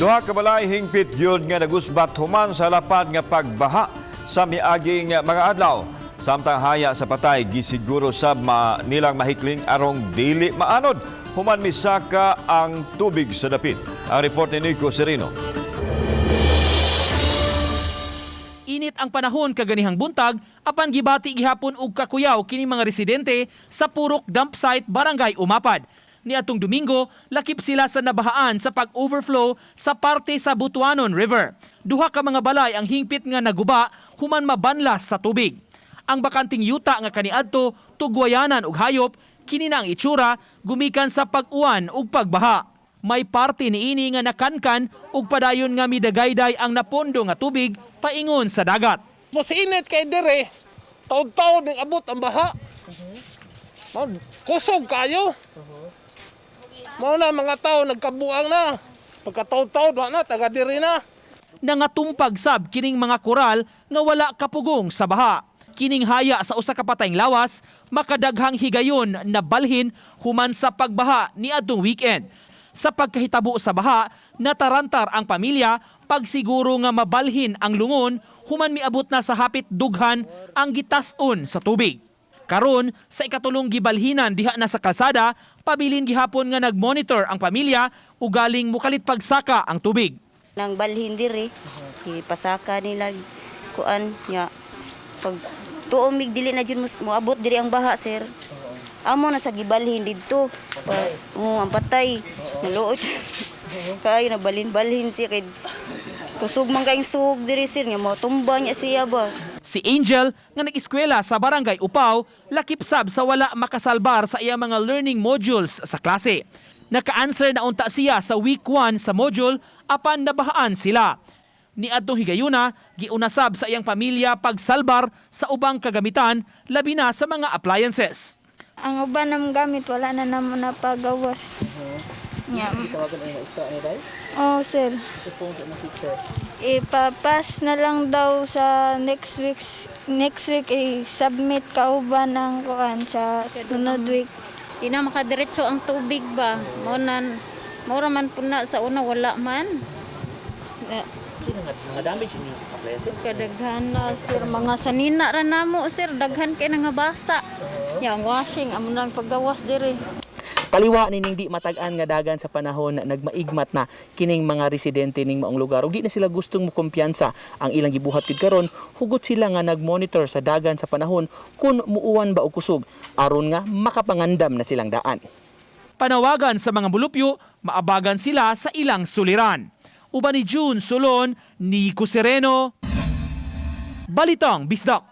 Duha ka balay hingpit gyud nga nagusbat human sa lapad nga pagbaha sa miaging mga adlaw. Samtang haya sa patay gisiguro sab nilang mahikling arong dili maanod human misaka ang tubig sa dapit. Ang report ni Nico Sereno. Init ang panahon kaganihang buntag apan gibati gihapon og kakuyaw kini mga residente sa Purok Dump Site, Barangay Umapad. Niadtong Domingo, lakip sila sa nabahaan sa pag-overflow sa parte sa Butuanon River. Duha ka mga balay ang hingpit nga naguba human mabanlas sa tubig. Ang bakanting yuta nga kaniadto tugwayanan og hayop, kini na ang itsura gumikan sa pag-uwan ug pagbaha. May parte niini nga nakankan ug padayon nga midagayday ang napondo nga tubig paingon sa dagat. Mas init kay dire, taon-taon ning abot ang baha. Mao, kusog kayo. Mao na mga tao nagkabuang na. Pagka taon-taon wa na taga diri na. Nangatumpag sab kining mga koral nga wala kapugong sa baha. Kining haya sa usa ka patayng lawas makadaghang higayon na balhin human sa pagbaha niadtong weekend. Sa pagkahitabo sa baha, natarantar ang pamilya pagsiguro nga mabalhin ang lungon human miabot na sa hapit dughan ang gitas-on sa tubig. Karon sa ikatulong gibalhinan diha na sa kalsada, pabilin gihapon nga nagmonitor ang pamilya ugaling mukalit pagsaka ang tubig. Nang balhin diri, ipasaka nila kuan nya. Pag tuomig dili na jud moabot diri ang baha, sir. Amo na sa gibalhin didto. Pa, oo, ang patay. Naluot. Kayo na balhin-balhin siya kay kusog man kayong suog diri, sir, nga motumba niya siya ba. Si Angel nga nag-eskwela sa Barangay Upaw, lakip sab sa wala makasalbar sa iya mga learning modules sa klase. Naka-answer na unta siya sa week 1 sa module apan nabahaan sila. Niadtong higayuna, giunasab sa iyang pamilya pagsalbar sa ubang kagamitan, labi na sa mga appliances. Ang uban ng gamit wala na namo napagawas. Nya. Oh, sir. Ipapas na lang daw sa next week i-submit kauban ang kuan sa sunod week. Di na makadiretso ang tubig ba. Mao na mura man po na sa una wala man. Mga damage inyong appliances? Kadaghan na, sir, mga sanina ra namo, sir, daghan kay nga basa. Ya ang washing amo nang paggawas diri. Kaliwa nining di matag-an nga dagan sa panahon na nagmaigmat na kining mga residente ning maong lugar ug di na sila gustong mukumpiyansa ang ilang gibuhat gid karon. Hugot sila nga nagmonitor sa dagan sa panahon kun muuwan ba o kusog aron nga makapangandam na silang daan. Panawagan sa mga mulupyo, maabagan sila sa ilang suliran. Uban ni June Solon, Nico Sereno, Balitang Bisdak.